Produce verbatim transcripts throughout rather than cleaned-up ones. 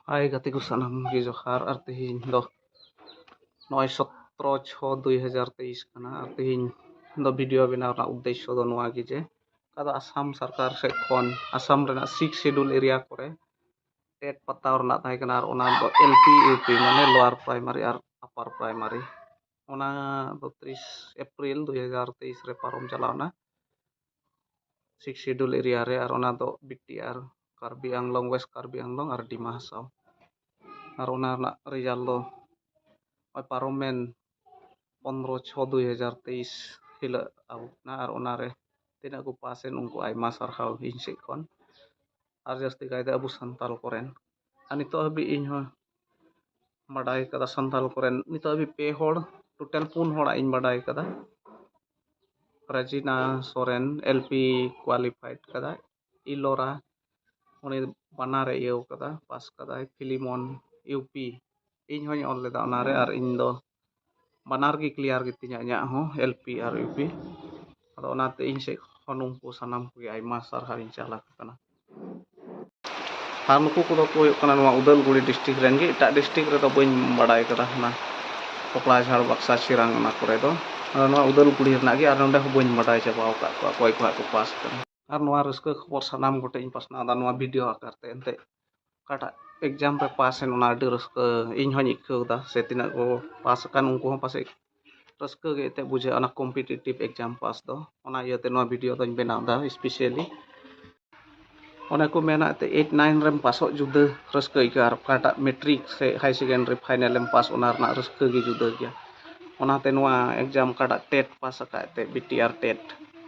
ᱦᱟᱭ ᱜᱟᱛᱮ ᱠᱚ, ᱥᱟᱱᱟᱢ ᱜᱮ ᱡᱚᱦᱟᱨ᱾ ᱟᱨ ᱛᱮᱦᱮᱧ ᱫᱚ ᱱᱚᱜᱼᱚᱭ ᱥᱚᱛᱨᱚ ᱪᱷᱚ ᱫᱩᱭ ᱦᱟᱡᱟᱨ ᱛᱮᱭᱤᱥ ᱠᱟᱱᱟ᱾ ᱟᱨ ᱛᱮᱦᱮᱧ ᱫᱚ ᱵᱷᱤᱰᱤᱭᱳ ᱵᱮᱱᱟᱣ ᱨᱮᱱᱟᱜ ᱩᱫᱽᱫᱮᱥᱥᱚ ᱫᱚ ᱱᱚᱣᱟ ᱜᱮ ᱡᱮ, ᱚᱠᱟ ᱫᱚ ᱟᱥᱟᱢ ᱥᱚᱨᱠᱟᱨ ᱥᱮᱫ ᱠᱷᱚᱱ ᱟᱥᱟᱢ ᱨᱮᱱᱟᱜ ᱥᱤᱠᱥ ᱥᱤᱰᱩᱞ ᱮᱨᱤᱭᱟ ᱠᱚᱨᱮ ᱴᱮᱴ ᱯᱟᱛᱟᱣ ᱨᱮᱱᱟᱜ ᱛᱟᱦᱮᱸ ᱠᱟᱱᱟ, ᱟᱨ ᱚᱱᱟ ᱫᱚ ᱮᱞ ᱯᱤ, ᱤᱭᱩ ᱯᱤ, ᱢᱟᱱᱮ ᱞᱳᱣᱟᱨ ᱯᱨᱟᱭᱢᱟᱨᱤ ᱟᱨ ᱟᱯᱟᱨ ᱯᱨᱟᱭᱢᱟᱨᱤ, ᱚᱱᱟ ᱫᱚ ᱛᱤᱨᱤᱥ ᱮᱯᱨᱤᱞ ᱫᱩᱭ ᱦᱟᱡᱟᱨ ᱛᱮᱭᱤᱥ ᱨᱮ ᱯᱟᱨᱚᱢ ᱪᱟᱞᱟᱣᱱᱟ ᱥᱤᱠᱥ ᱥᱤᱰᱩᱞ ᱮᱨᱤᱭᱟ ᱨᱮ, ᱟᱨ ᱚᱱᱟ ᱫᱚ ᱵᱤ ᱴᱤ ᱟᱨ, ᱠᱟᱨᱵᱤ ᱟᱝᱞᱚᱝ, ᱣᱮᱥᱴ ᱠᱟᱨᱵᱤ ᱟᱝᱞᱚᱝ ᱟᱨ ᱰᱤᱢᱟ ᱦᱟᱥᱟᱣ᱾ ᱟᱨ ᱚᱱᱟ ᱨᱮᱱᱟᱜ ᱨᱮᱡᱟᱞᱴ ᱫᱚ ᱱᱚᱜᱼᱚᱭ ᱯᱟᱨᱚᱢᱮᱱ ᱯᱚᱱᱨᱚ ᱪᱷᱚ ᱫᱩᱭ ᱦᱟᱡᱟᱨ ᱛᱮᱭᱤᱥ ᱦᱤᱞᱳᱜ ᱟᱣᱩᱴ ᱮᱱᱟ, ᱟᱨ ᱚᱱᱟᱨᱮ ᱛᱤᱱᱟᱹᱜ ᱠᱚ ᱯᱟᱥ ᱮᱱ, ᱩᱱᱠᱩ ᱟᱭᱢᱟ ᱥᱟᱨᱦᱟᱣ ᱤᱧ ᱥᱮᱫ ᱠᱷᱚᱱ, ᱟᱨ ᱡᱟᱹᱥᱛᱤ ᱠᱟᱭᱛᱮ ᱟᱵᱚ ᱥᱟᱱᱛᱟᱲ ᱠᱚᱨᱮᱱ᱾ ᱟᱨ ᱱᱤᱛᱚᱜ ᱦᱟᱹᱵᱤᱡ ᱤᱧ ᱦᱚᱸ ᱵᱟᱰᱟᱭ ᱠᱟᱫᱟ, ᱥᱟᱱᱛᱟᱲ ᱠᱚᱨᱮᱱ ᱱᱤᱛᱚᱜ ᱦᱟᱹᱵᱤᱡ ᱯᱮ ᱦᱚᱲ, ᱴᱳᱴᱟᱞ ᱯᱩᱱ ᱦᱚᱲᱟᱜ ᱤᱧ ᱵᱟᱰᱟᱭ ᱠᱟᱫᱟ᱾ ᱨᱟᱡᱤᱱᱟ ᱥᱚᱨᱮᱱ ᱮᱞ ᱯᱤ ᱠᱳᱣᱟᱞᱤᱯᱷᱟᱭᱮᱰ ᱠᱟᱫᱟᱭ, ᱤᱞᱳᱨᱟ ᱩᱱᱤ ᱵᱟᱱᱟᱨᱮ ᱤᱭᱟᱹᱣ ᱠᱟᱫᱟ, ᱯᱟᱥ ᱠᱟᱫᱟᱭ, ᱯᱷᱤᱞᱤᱢᱚᱱ ᱤᱭᱩ ᱯᱤ, ᱤᱧ ᱦᱚᱧ ᱚᱞ ᱞᱮᱫᱟ ᱚᱱᱟᱨᱮ, ᱟᱨ ᱤᱧ ᱫᱚ ᱵᱟᱱᱟᱨ ᱜᱮ ᱠᱞᱤᱭᱟᱨ ᱜᱮᱛᱤᱧᱟ ᱤᱧᱟᱹᱜ ᱦᱚᱸ, L P R U P. ᱟᱫᱚ ᱚᱱᱟᱛᱮ ᱤᱧ ᱥᱮᱫ ᱠᱷᱚᱱ ᱩᱱᱠᱩ ᱥᱟᱱᱟᱢ ᱠᱚᱜᱮ ᱟᱭᱢᱟ ᱥᱟᱨᱦᱟᱣ ᱤᱧ ᱪᱟᱞ ᱟᱠᱚ ᱠᱟᱱᱟ᱾ ᱟᱨ ᱱᱩᱠᱩ ᱠᱚᱫᱚ ᱠᱚ ᱦᱩᱭᱩᱜ ᱠᱟᱱᱟ ᱱᱚᱣᱟ ᱩᱫᱟᱞᱜᱩᱲᱤ ᱰᱤᱥᱴᱨᱤᱠᱴ ᱨᱮᱱ ᱜᱮ, ᱮᱴᱟᱜ ᱰᱤᱥᱴᱨᱤᱠᱴ ᱨᱮᱫᱚ ᱵᱟᱹᱧ ᱵᱟᱰᱟᱭ ᱠᱟᱫᱟ, ᱚᱱᱟ ᱠᱚᱠᱲᱟᱡᱷᱟᱲ, ᱵᱟᱠᱥᱟ, ᱪᱷᱤᱨᱟᱝ, ᱚᱱᱟ ᱠᱚᱨᱮ ᱫᱚ᱾ ᱟᱫᱚ ᱱᱚᱣᱟ ᱩᱫᱟᱞᱜᱩᱲᱤ ᱨᱮᱱᱟᱜ ᱜᱮ, ᱟᱨ ᱱᱚᱸᱰᱮ ᱦᱚᱸ ᱵᱟᱹᱧ ᱵᱟᱰᱟᱭ ᱪᱟᱵᱟ ᱟᱠᱟᱫ ᱠᱚᱣᱟ ᱚᱠᱚᱭ ᱠᱚ ᱦᱟᱸᱜ ᱠᱚ ᱯᱟᱥ ᱠᱟᱱᱟ᱾ ᱟᱨ ᱱᱚᱣᱟ ᱨᱟᱹᱥᱠᱟᱹ ᱠᱷᱚᱵᱚᱨ ᱥᱟᱱᱟᱢ ᱠᱚᱴᱷᱮᱱ ᱤᱧ ᱯᱟᱥᱱᱟᱣ ᱮᱫᱟ ᱱᱚᱣᱟ ᱵᱷᱤᱰᱤᱭᱳ ᱟᱠᱟᱨ ᱛᱮ᱾ ᱮᱱᱛᱮᱫ ᱚᱠᱟᱴᱟᱜ ᱮᱠᱡᱟᱢ ᱨᱮ ᱯᱟᱥ ᱮᱱ, ᱚᱱᱟ ᱟᱹᱰᱤ ᱨᱟᱹᱥᱠᱟᱹ ᱤᱧ ᱦᱚᱧ ᱟᱹᱭᱠᱟᱹᱣ ᱮᱫᱟ, ᱥᱮ ᱛᱤᱱᱟᱹᱜ ᱠᱚ ᱯᱟᱥ ᱟᱠᱟᱱ ᱩᱱᱠᱩ ᱦᱚᱸ ᱯᱟᱥᱮᱡ ᱨᱟᱹᱥᱠᱟᱹ ᱜᱮ ᱮᱱᱛᱮᱫ ᱵᱩᱡᱷᱟᱹᱜᱼᱟ ᱚᱱᱟ ᱠᱚᱢᱯᱤᱴᱤᱴᱤᱵᱷ ᱮᱠᱡᱟᱢ ᱯᱟᱥ ᱫᱚ᱾ ᱚᱱᱟ ᱤᱭᱟᱹᱛᱮ ᱱᱚᱣᱟ ᱵᱷᱤᱰᱤᱭᱳ ᱫᱚᱧ ᱵᱮᱱᱟᱣ ᱮᱫᱟ ᱥᱯᱮᱥᱟᱞᱤ᱾ ᱚᱱᱮ ᱠᱚ ᱢᱮᱱᱟ ᱮᱱᱛᱮᱫ ᱮᱭᱤᱴ ᱱᱟᱭᱤᱱ ᱨᱮᱢ ᱯᱟᱥᱚᱜ ᱡᱩᱫᱟᱹ ᱨᱟᱹᱥᱠᱟᱹ ᱟᱹᱭᱠᱟᱹᱜᱼᱟ, ᱟᱨ ᱚᱠᱟᱴᱟᱜ ᱢᱮᱴᱨᱤᱠ ᱥᱮ ᱦᱟᱭᱟᱨ ᱥᱮᱠᱮᱱᱰᱟᱨᱤ ᱯᱷᱟᱭᱱᱮᱞ ᱮᱢ ᱯᱟᱥ, ᱚᱱᱟ ᱨᱮᱱᱟᱜ ᱨᱟᱹᱥᱠᱟᱹ ᱜᱮ ᱡᱩᱫᱟᱹ ᱜᱮᱭᱟ᱾ ᱚᱱᱟᱛᱮ ᱱᱚᱣᱟ ᱮᱠᱡᱟᱢ ᱚᱠᱟᱴᱟᱜ ᱴᱮᱴ ᱯᱟᱥ ᱟᱠᱟᱫ ᱮᱱᱛᱮᱫ ᱵᱤ ᱴᱤ ᱟᱨ ᱴᱮᱴ,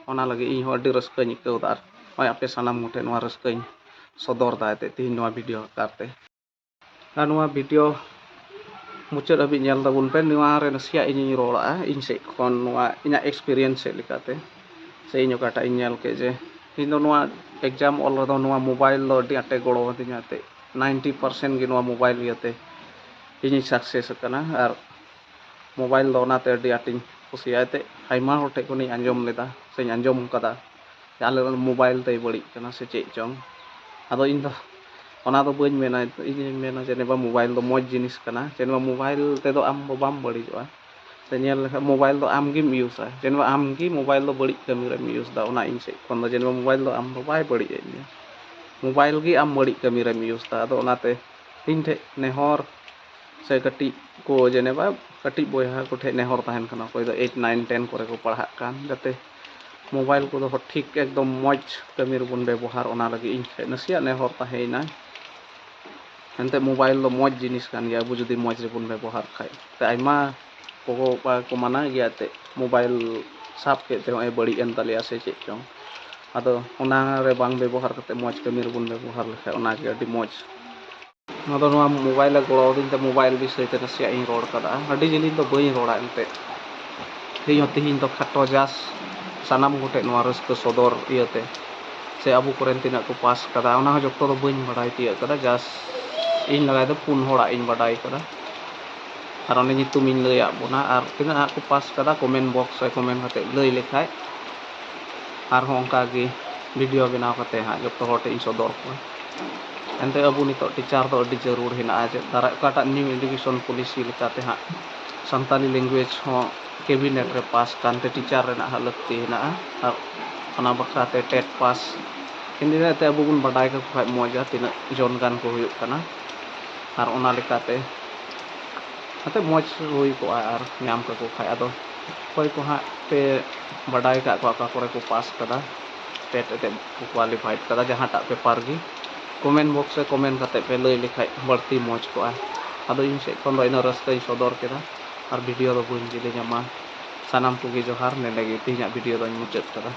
ᱚᱱᱟ ᱞᱟᱹᱜᱤᱫ ᱤᱧ ᱦᱚᱸ ᱟᱹᱰᱤ ᱨᱟᱹᱥᱠᱟᱹᱧ ᱟᱹᱭᱠᱟᱹᱣ ᱮᱫᱟ, ᱟᱨ ᱱᱚᱜᱼᱚᱭ ᱟᱯᱮ ᱥᱟᱱᱟᱢ ᱠᱚᱴᱷᱮᱱ ᱱᱚᱣᱟ ᱨᱟᱹᱥᱠᱟᱹᱧ ᱥᱚᱫᱚᱨ ᱮᱫᱟ ᱮᱱᱛᱮᱫ ᱛᱮᱦᱮᱧ ᱱᱚᱣᱟ ᱵᱷᱤᱰᱤᱭᱳ ᱟᱠᱟᱨ ᱛᱮ᱾ ᱟᱨ ᱱᱚᱣᱟ ᱵᱷᱤᱰᱤᱭᱳ ᱢᱩᱪᱟᱹᱫ ᱦᱟᱹᱵᱤᱡ ᱧᱮᱞ ᱛᱟᱵᱚᱱ ᱯᱮ᱾ ᱱᱚᱣᱟ ᱨᱮ ᱱᱟᱥᱮᱭᱟᱜ ᱤᱧᱤᱧ ᱨᱚᱲᱟ ᱤᱧ ᱥᱮᱫ ᱠᱷᱚᱱ, ᱱᱚᱣᱟ ᱤᱧᱟᱹᱜ ᱮᱠᱥᱯᱮᱨᱤᱭᱮᱱᱥ ᱥᱮᱫ ᱞᱮᱠᱟᱛᱮ, ᱥᱮ ᱤᱧ ᱚᱠᱟᱴᱟᱜ ᱤᱧ ᱧᱮᱞ ᱠᱮᱫ ᱡᱮ ᱤᱧ ᱫᱚ ᱱᱚᱣᱟ ᱮᱠᱡᱟᱢ ᱚᱞ ᱨᱮᱫᱚ ᱱᱚᱣᱟ ᱢᱳᱵᱟᱭᱤᱞ ᱫᱚ ᱟᱹᱰᱤ ᱟᱸᱴᱮ ᱜᱚᱲᱚ ᱟᱹᱫᱤᱧᱟ ᱮᱱᱛᱮᱫ᱾ ᱱᱟᱭᱤᱱᱴᱤ ᱯᱟᱨᱥᱮᱱᱴ ᱜᱮ ᱱᱚᱣᱟ ᱢᱳᱵᱟᱭᱤᱞ ᱤᱭᱟᱹᱛᱮ ᱤᱧᱤᱧ ᱥᱟᱠᱥᱮᱥ ᱟᱠᱟᱱᱟ᱾ ᱟᱨ ᱢᱳᱵᱟᱭᱤᱞ ᱫᱚ ᱚᱱᱟᱛᱮ ᱟᱹᱰᱤ ᱟᱸᱴᱤᱧ ᱠᱩᱥᱤᱭᱟᱜᱼᱟ ᱮᱱᱛᱮᱫ᱾ ᱟᱭᱢᱟ ᱦᱚᱲ ᱴᱷᱮᱱ ᱠᱷᱚᱱᱤᱧ ᱟᱸᱡᱚᱢ ᱞᱮᱫᱟ ᱥᱮᱧ ᱟᱸᱡᱚᱢ ᱠᱟᱫᱟ ᱡᱮ ᱟᱞᱮ ᱨᱮᱱ ᱢᱳᱵᱟᱭᱤᱞ ᱛᱮᱭ ᱵᱟᱹᱲᱤᱡ ᱠᱟᱱᱟ ᱥᱮ ᱪᱮᱫ ᱪᱚᱝ᱾ ᱟᱫᱚ ᱤᱧ ᱫᱚ ᱚᱱᱟ ᱫᱚ ᱵᱟᱹᱧ ᱢᱮᱱᱟ, ᱤᱧᱤᱧ ᱢᱮᱱᱟ ᱡᱮ ᱱᱮᱵᱟ mobile ᱫᱚ ᱢᱚᱡᱽ ᱡᱤᱱᱤᱥ ᱠᱟᱱᱟ, ᱡᱮ ᱱᱮᱵᱟ mobile ᱛᱮᱫᱚ ᱟᱢ ᱫᱚ ᱵᱟᱢ ᱵᱟᱹᱲᱤᱡᱚᱜᱼᱟ᱾ ᱥᱮ ᱧᱮᱞ ᱞᱮᱠᱷᱟᱱ mobile ᱫᱚ ᱟᱢ ᱜᱮᱢ ᱤᱭᱩᱥᱟ, ᱡᱮ ᱱᱮᱵᱟ ᱟᱢ ᱜᱮ mobile ᱫᱚ ᱵᱟᱹᱲᱤᱡ ᱠᱟᱹᱢᱤ ᱨᱮᱢ ᱤᱭᱩᱥ ᱮᱫᱟ᱾ ᱚᱱᱟ ᱤᱧ ᱥᱮᱫ ᱠᱷᱚᱱ ᱫᱚ ᱡᱮ ᱱᱮᱵᱟ mobile ᱫᱚ ᱟᱢ ᱫᱚ ᱵᱟᱭ ᱵᱟᱹᱲᱤᱡ ᱮᱫ ᱢᱮᱭᱟ, mobile ᱜᱮ ᱟᱢ ᱵᱟᱹᱲᱤᱡ ᱠᱟᱹᱢᱤ ᱨᱮᱢ ᱤᱭᱩᱥ ᱮᱫᱟ᱾ ᱟᱫᱚ ᱚᱱᱟᱛᱮ ᱤᱧ ᱴᱷᱮᱱ ᱱᱮᱦᱚᱨ ᱥᱮ ᱠᱟᱹᱴᱤᱡ ᱠᱚ ᱡᱮ ᱱᱮᱵᱟ ᱠᱟᱹᱴᱤᱡ ᱵᱚᱭᱦᱟ ᱠᱚᱴᱷᱮᱱ ᱱᱮᱦᱚᱨ ᱛᱟᱦᱮᱱ ᱠᱟᱱᱟ, ᱚᱠᱚᱭ ᱫᱚ eight, nine, ten ᱠᱚᱨᱮ ᱠᱚ ᱯᱟᱲᱦᱟᱜ ᱠᱟᱱ, ᱡᱟᱛᱮ mobile ᱠᱚᱫᱚ ᱴᱷᱤᱠ ᱮᱠᱫᱚᱢ ᱢᱚᱡᱽ ᱠᱟᱹᱢᱤ ᱨᱮᱵᱚᱱ ᱵᱮᱵᱚᱦᱟᱨ, ᱚᱱᱟ ᱞᱟᱹᱜᱤᱫ ᱤᱧ ᱴᱷᱮᱱ ᱱᱟᱥᱮᱭᱟᱜ ᱱᱮᱦᱚᱨ ᱛᱟᱦᱮᱸᱭᱮᱱᱟ᱾ ᱮᱱᱛᱮᱫ mobile ᱫᱚ ᱢᱚᱡᱽ ᱡᱤᱱᱤᱥ ᱠᱟᱱ ᱜᱮᱭᱟ, ᱟᱵᱚ ᱡᱩᱫᱤ ᱢᱚᱡᱽ ᱨᱮᱵᱚᱱ ᱵᱮᱵᱚᱦᱟᱨ ᱠᱷᱟᱡ᱾ ᱛᱮ ᱟᱭᱢᱟ ᱜᱚᱜᱚ ᱵᱟᱵᱟ ᱠᱚ ᱢᱟᱱᱟ ᱜᱮᱭᱟ, ᱮᱱᱛᱮᱫ mobile ᱥᱟᱵ ᱠᱮᱫ ᱛᱮ ᱱᱚᱜᱼᱚᱭ ᱵᱟᱹᱲᱤᱡ ᱮᱱ ᱛᱟᱞᱮᱭᱟ ᱥᱮ ᱪᱮᱫ ᱪᱚᱝ᱾ ᱟᱫᱚ ᱚᱱᱟ ᱨᱮ ᱵᱟᱝ ᱵᱮᱵᱚᱦᱟᱨ ᱠᱟᱛᱮᱫ ᱢᱚᱡᱽ ᱠᱟᱹᱢᱤ ᱨᱮᱵᱚᱱ ᱵᱮᱵᱚᱦᱟᱨ ᱞᱮᱠᱷᱟᱡ ᱚᱱᱟᱜᱮ ᱟᱹᱰᱤ ᱢᱚᱡᱽ᱾ ᱟᱫᱚ ᱱᱚᱣᱟ mobile ᱮ ᱜᱚᱲᱚ ᱟᱹᱫᱤᱧ ᱛᱮ mobile ᱵᱤᱥᱚᱭ ᱛᱮ ᱱᱟᱥᱮᱭᱟᱜ ᱤᱧ ᱨᱚᱲ ᱠᱟᱫᱟ᱾ ᱟᱹᱰᱤ ᱡᱤᱞᱤᱧ ᱫᱚ ᱵᱟᱹᱧ ᱨᱚᱲᱟ ᱮᱱᱛᱮᱫ᱾ ᱤᱧ ᱦᱚᱸ ᱛᱤᱦᱤᱧ ᱫᱚ ᱠᱷᱟᱴᱚ ᱡᱟᱥ ᱥᱟᱱᱟᱢ ᱠᱚᱴᱷᱮᱱ ᱱᱚᱣᱟ ᱨᱟᱹᱥᱠᱟᱹ ᱥᱚᱫᱚᱨ ᱤᱭᱟᱹᱛᱮ, ᱥᱮ ᱟᱵᱚ ᱠᱚᱨᱮᱱ ᱛᱤᱱᱟᱹᱜ ᱠᱚ ᱯᱟᱥ ᱠᱟᱫᱟ, ᱚᱱᱟ ᱦᱚᱸ ᱡᱚᱛᱚ ᱫᱚ ᱵᱟᱹᱧ ᱵᱟᱰᱟᱭ ᱛᱤᱭᱟᱹᱜ ᱠᱟᱫᱟ᱾ ᱡᱟᱥ ᱤᱧ ᱞᱟᱜᱟᱭ ᱫᱚ ᱯᱩᱱ ᱦᱚᱲᱟᱜ ᱤᱧ ᱵᱟᱰᱟᱭ ᱠᱟᱫᱟ᱾ ᱟᱨ ᱚᱱᱮ ᱧᱩᱛᱩᱢᱤᱧ ᱞᱟᱹᱭᱟᱫ ᱵᱚᱱᱟ, ᱟᱨ ᱛᱤᱱᱟᱹᱜ ᱦᱟᱸᱜ ᱠᱚ ᱯᱟᱥ ᱠᱟᱫᱟ comment box ᱨᱮ comment ᱠᱟᱛᱮ ᱞᱟᱹᱭ ᱞᱮᱠᱷᱟᱡ ᱟᱨᱦᱚᱸ ᱚᱱᱠᱟ ᱜᱮ video ᱵᱮᱱᱟᱣ ᱠᱟᱛᱮ ᱦᱟᱸᱜ ᱡᱚᱛᱚ ᱦᱚᱲ ᱴᱷᱮᱱ ᱤᱧ ᱥᱚᱫᱚᱨ ᱠᱚᱣᱟ᱾ ᱮᱱᱛᱮ ᱟᱵᱚ ᱱᱤᱛᱚᱜ teacher ᱫᱚ ᱟᱹᱰᱤ ᱡᱟᱹᱨᱩᱲ ᱦᱮᱱᱟᱜᱼᱟ, ᱡᱮ ᱫᱟᱨᱟᱭ ᱚᱠᱟᱴᱟᱜ new education policy ᱞᱮᱠᱟᱛᱮ ᱦᱟᱸᱜ ᱥᱟᱱᱛᱟᱞᱤ language ᱦᱚᱸ cabinet ᱨᱮ ᱯᱟᱥ ᱠᱟᱱᱛᱮ teacher ᱨᱮᱱᱟᱜ ᱦᱟᱸᱜ ᱞᱟᱹᱠᱛᱤ ᱦᱮᱱᱟᱜᱼᱟ᱾ ᱟᱨ ᱚᱱᱟ ᱵᱟᱠᱷᱨᱟᱛᱮ TET ᱯᱟᱥ ᱤᱱᱟᱹ ᱛᱮ ᱟᱵᱚ ᱵᱚᱱ ᱵᱟᱰᱟᱭ ᱠᱟᱠᱚ ᱠᱷᱟᱡ ᱢᱚᱡᱟ, ᱛᱤᱱᱟᱹᱜ ᱡᱚᱱ ᱜᱟᱱ ᱠᱚ ᱦᱩᱭᱩᱜ ᱠᱟᱱᱟ᱾ ᱟᱨ ᱚᱱᱟ ᱞᱮᱠᱟᱛᱮ ᱟᱛᱮ ᱢᱚᱡᱽ ᱦᱩᱭ ᱠᱚᱜᱼᱟ ᱟᱨ ᱧᱟᱢ ᱠᱟᱠᱚ ᱠᱷᱟᱡ᱾ ᱟᱫᱚ ᱚᱠᱚᱭ ᱠᱚ ᱦᱟᱸᱜ ᱯᱮ ᱵᱟᱰᱟᱭ ᱠᱟᱜ ᱠᱚᱣᱟ ᱚᱠᱟ ᱠᱚᱨᱮ ᱠᱚ ᱯᱟᱥ ᱠᱟᱫᱟ, TET ᱮᱛᱮᱫ ᱠᱚ qualified ᱠᱟᱫᱟ ᱡᱟᱦᱟᱸᱴᱟᱜ paper ᱜᱮ, comment box ᱨᱮ comment ᱠᱟᱛᱮ ᱯᱮ ᱞᱟᱹᱭ ᱞᱮᱠᱷᱟᱡ ᱵᱟᱹᱲᱛᱤ ᱢᱚᱡᱽ ᱠᱚᱜᱼᱟ᱾ ᱟᱫᱚ ᱤᱧ ᱥᱮᱫ ᱠᱷᱚᱱ ᱫᱚ ᱤᱱᱟᱹ ᱨᱟᱹᱥᱠᱟᱹᱧ ᱥᱚᱫᱚᱨ ᱠᱮᱫᱟ ᱟᱨ video ᱫᱚ ᱵᱟᱹᱧ ᱡᱮᱞᱮᱧᱟ᱾ ᱢᱟ ᱥᱟᱱᱟᱢ ᱠᱚᱜᱮ ᱡᱚᱦᱟᱨ, ᱱᱚᱸᱰᱮ ᱜᱮ ᱛᱮᱦᱮᱧᱟᱜ video ᱫᱚᱧ ᱢᱩᱪᱟᱹᱫ ᱠᱟᱫᱟ᱾